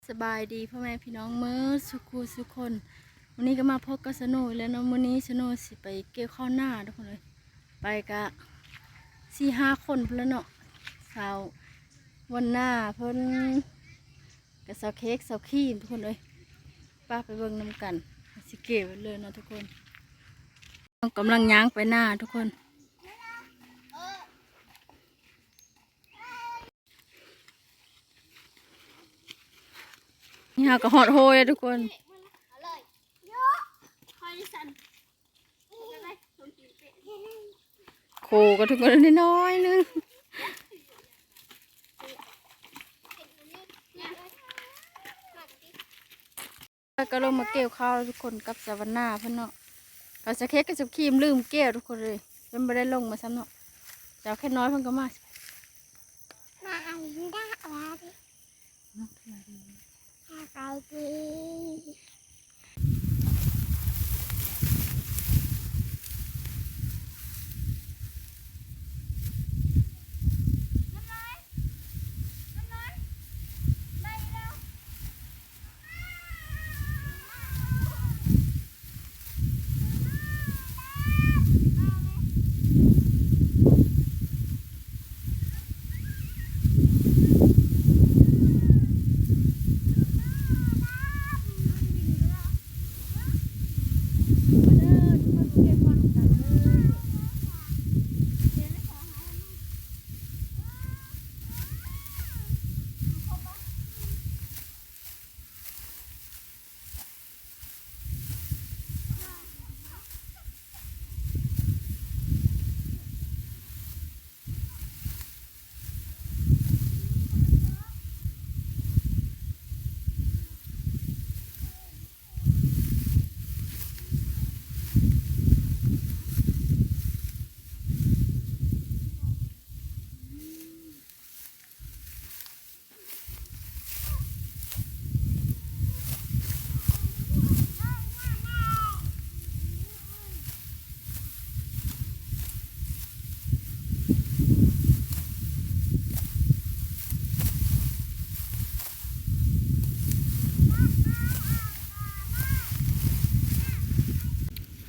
ສະບາຍດີພໍ່ແມ່ພີ່ນ້ອງເໝິດສູ່ຄູ່ສູ່ຄົນ. ມື້ນີ້ກໍມາພົບກັບສະໂນອີກແລ້ວເນາະ. ມື້ນີ້ສະໂນຊິໄປກ່ຽວເຂົ້ານາທຸກຄົນເອີຍ. ໄປກະສີ່ຫ້າຄົນພຸ້ນແຫຼະເນາະ. ສາວວັນນາເພິ່ນ ກັບສາວເຄ້ກ ສາວຄຣີມ ທຸກຄົນເອີຍ. ໄປ ໄປເບິ່ງນຳກັນ ຊິກ່ຽວໄປເລີຍເນາະທຸກຄົນ. ເຮົາກຳລັງຍ່າງໄປນາທຸກຄົນ. ນີ້ເຮົາກໍຮອດໂຮຍແລ້ວທຸກຄົນ. ໂຄກໍທຸກຄົນ ນ້ອຍໆໜຶ່ງ. ແລ້ວກໍລົງມາກ່ຽວເຂົ້າທຸກຄົນກັບສາວວັນນາເພິ່ນເນາະ. ເຂົາສາວເຄ້ກກັບສາວຄຣີມລືມກ່ຽວທຸກຄົນເອີຍ ເພິ່ນບໍ່ໄດ້ລົງມາຊ້ຳເນາະ. ສາວແຄນ້ອຍເພິ່ນກໍມາ ມາອັນດາວ່າເດ້. ສະບາຍດີ.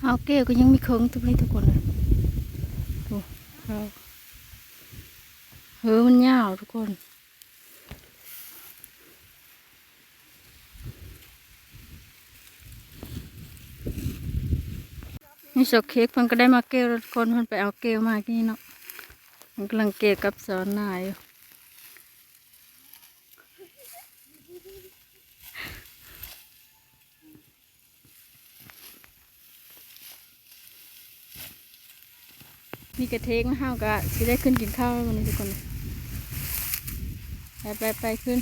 ເຮົາແກ້ວກໍຍັງມີເຄິ່ງ ທຸກຄົນເອີຍ. ໂອ້ ເຮີມັນຍາວທຸກຄົນ. ນີ້ສາວເຄ້ກເພິ່ນກໍໄດ້ມາແກ້ວແລ້ວທຸກຄົນ. ເພິ່ນໄປເອົາແກ້ວມາກີ້ເນາະ. ເພິ່ນກຳລັງແກ້ວກັບສາວນາຢູ່. ນີ້ກະເທັງ ເຮົາກະຊິໄດ້ຂຶ້ນກິນເຂົ້າແລ້ວມື້ນີ້ທຸກຄົນ. ໄປໆໆ ຂຶ້ນ.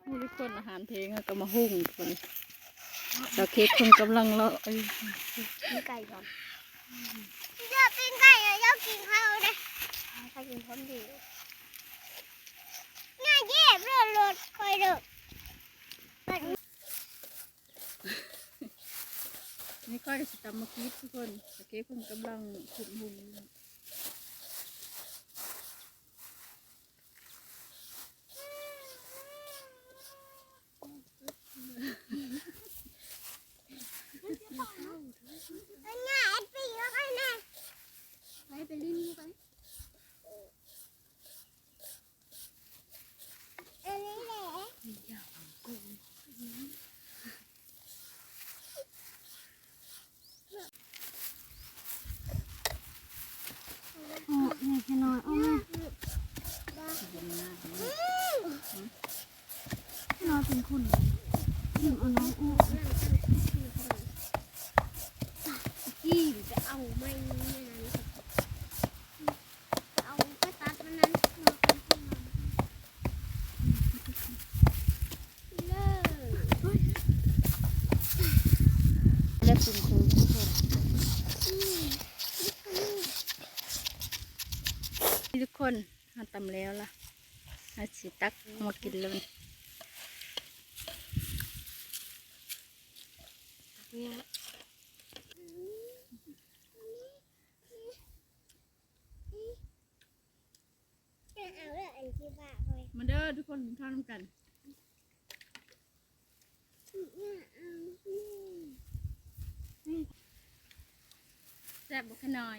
ນີ້ທຸກຄົນ ອາຫານເພງເຮົາກໍມາຫຸ້ງທຸກຄົນ. ສາວເຄ້ກເພິ່ນກຳລັງເລາະຢູ່. ປີ້ງໄກ່ກ່ອນ. ເຈົ້າປີ້ງໄກ່ ເຈົ້າກິນເຂົ້າເດ້. ຂ້ອຍກິນພ້ອມດີ. ໜ້າເຈັບເລີຍ ລົດຂ້ອຍເດີ. ນີ້ຂ້ອຍກໍຊິຕຳໝາກກີດທຸກຄົນ. ສາວເຄ້ກເພິ່ນກຳລັງຂຸດຫຸ້ງຢູ່. ອັນນ່າ ແອັດປີ້ເອົາໄປນະ. ໄປ ໄປຫຼິ້ນໄປ. ອັນນີ້ແຫຼະ. ໂອ້ ໃຫຍ່ແຄ່ນ້ອຍ ໂອ້ ແມ່ ນ້ອຍເປັນຄົນ ກິນເອົານ້ອງ ໂອ້ ກີ້ຈະເອົາໄມ້ ເອົາໄປຕັດມັນນັ້ນ. ແລ້ວປຸງເຄີງທຸກຄົນ. ນີ້ທຸກຄົນ ເຮົາຕຳແລ້ວລະ ເຮົາຊິຕັກເອົາມາກິນແລ້ວ. ນີ້ ມາເດີທຸກຄົນ ກິນເຂົ້ານຳກັນ. ແຊບບໍ່ຂະນ້ອຍ?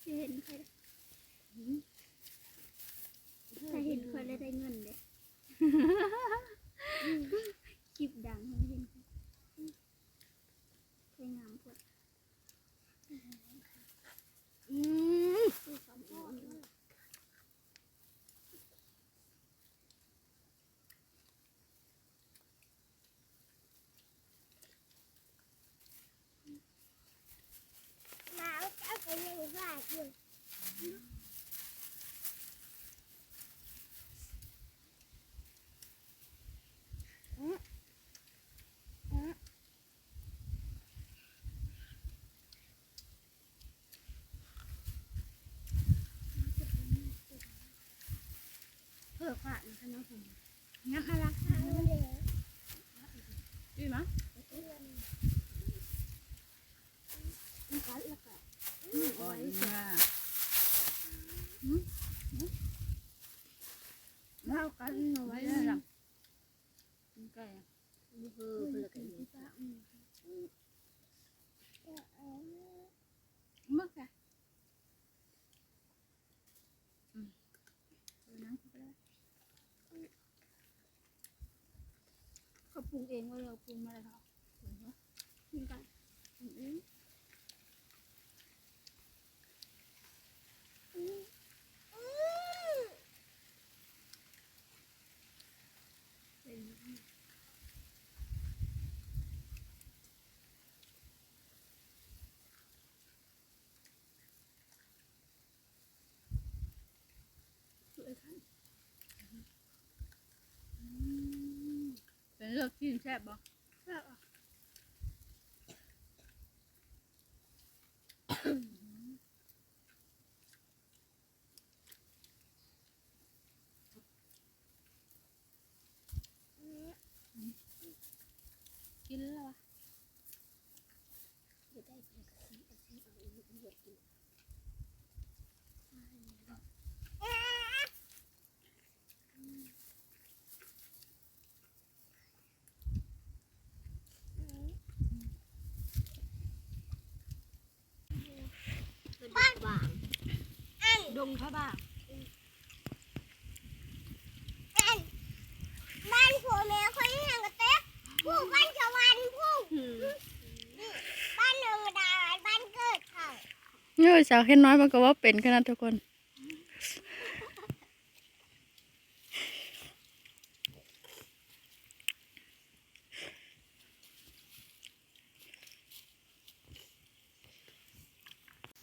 ຊິເຫັນຂ້ອຍ ຖ້າເຫັນຂ້ອຍແລ້ວໄດ້ເງິນເດ້. ຄລິບດັງ ຖ້າເຫັນຂ້ອຍ ສວຍງາມໂພດ. ອືມ ມາເອົາ ເຈົ້າກໍຍັງວ່າຢູ່. ເພື່ອຂວານນະ ຄັນວ່າຜົມ ຍັບມາລະ ອີ່ມາ ມັນກັດແລ້ວກໍ ອືມ ອ່ອນມາ ຫືມ ເຮົາກັດເອົາໄວ້ແລ້ວລະ ມັນໄກ່ ເອີ ເພິ່ນລະກໍອີ່ມ ເບິ່ງຊະ. ອືມ ເອົານ້ຳເຂົ້າໄປເລີຍ. ເຂົາປຸງເອງບໍ່ ຫຼືເອົາປຸງມາແລ້ວເນາະ? ປຸງເອງ ກິນກ່ອນ ປຸງເອງ. ເປັນລວກຊີ້ນແຊບບໍ່? ແຊບ. ກິນແລ້ວວະ ຢາກໄດ້ເພິ່ນກໍຊື້ ເອົາຊື້ເອົາ ເອົາເອົາກິນ. ດງພະບາງ ອັນ ບ້ານຜົວແມ່ຂ້ອຍຫຍັງກະເຕັກ ຜູ້ບ້ານສະຫວັນຜູ້ ບ້ານໜອງກະດາ ບ້ານເກີດເຂົາ. ໂອ້ຍ ສາວເຂັນນ້ອຍມັນກໍເວົ້າເປັນຂະໜາດທຸກຄົນ.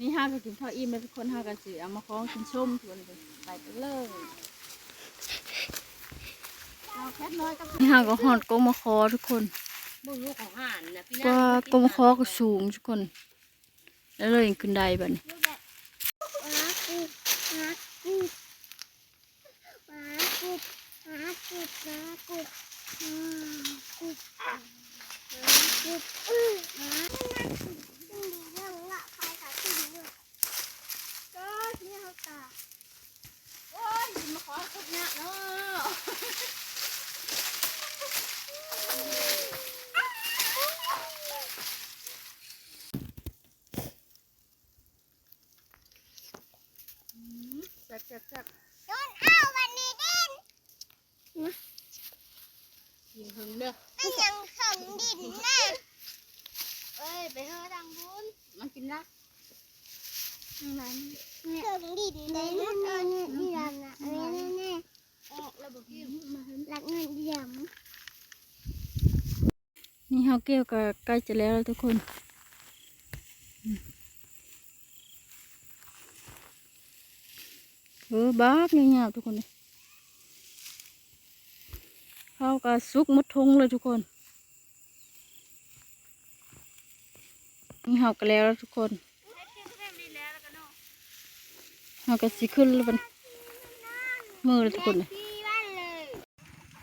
ນີ້ເຮົາກໍກິນເຂົ້າອີ່ມແລ້ວທຸກຄົນ ເຮົາກໍຊິເອົາມາຄອງກິນຊົມທຸກຄົນ ໄປກັນເລີຍ. ນີ້ເຮົາກໍຮອດກົກມະຄໍທຸກຄົນ ເບິ່ງລູກຂອງຫ່ານນະ ກວ່າກົກມະຄໍກໍສູງທຸກຄົນ. ແລ້ວເລີຍຂຶ້ນໄດ້ບັດນີ້. ໂອ້ຍ ມາຂໍຄົນຍາກເນາະ. ອືມ ແຊບໆໆ ໂດນເອົາບັດນີ້ດິນ ກິນເຖິງເດີ ມັນຍັງເຖິງດິນນະ. ເອີຍ ໄປເຮີທາງພຸ້ນ ມາກິນລະ ເຖິງດິນເລີຍນະ. ນີ້ເຮົາກ່ຽວກໍໃກ້ຈະແລ້ວແລ້ວທຸກຄົນ. ເອີ ບັກຍາວໆ ທຸກຄົນເອີຍ. ເຮົາກໍສຸກໝົດທົ່ງເລີຍທຸກຄົນ. ນີ້ເຮົາກໍແລ້ວແລ້ວທຸກຄົນ ເຮົາກໍຊິຂຶ້ນແລ້ວບັດນີ້ ມື້ແລ້ວທຸກຄົນເອີຍ.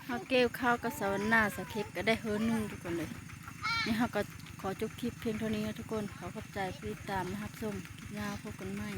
ເຮົາກ່ຽວເຂົ້າກັບສາວວັນນາ ສາວເຄັກກໍໄດ້ເຮີໜຶ່ງທຸກຄົນເອີຍ. ນີ້ເຮົາກໍ ຂໍຈົບຄລິບພຽງເທົ່ານີ້ເນາະທຸກຄົນ. ຂໍຂອບໃຈທີ່ຕິດຕາມ ແລະ ຮັບຊົມ. ຄລິບໜ້າພົບກັນໃໝ່.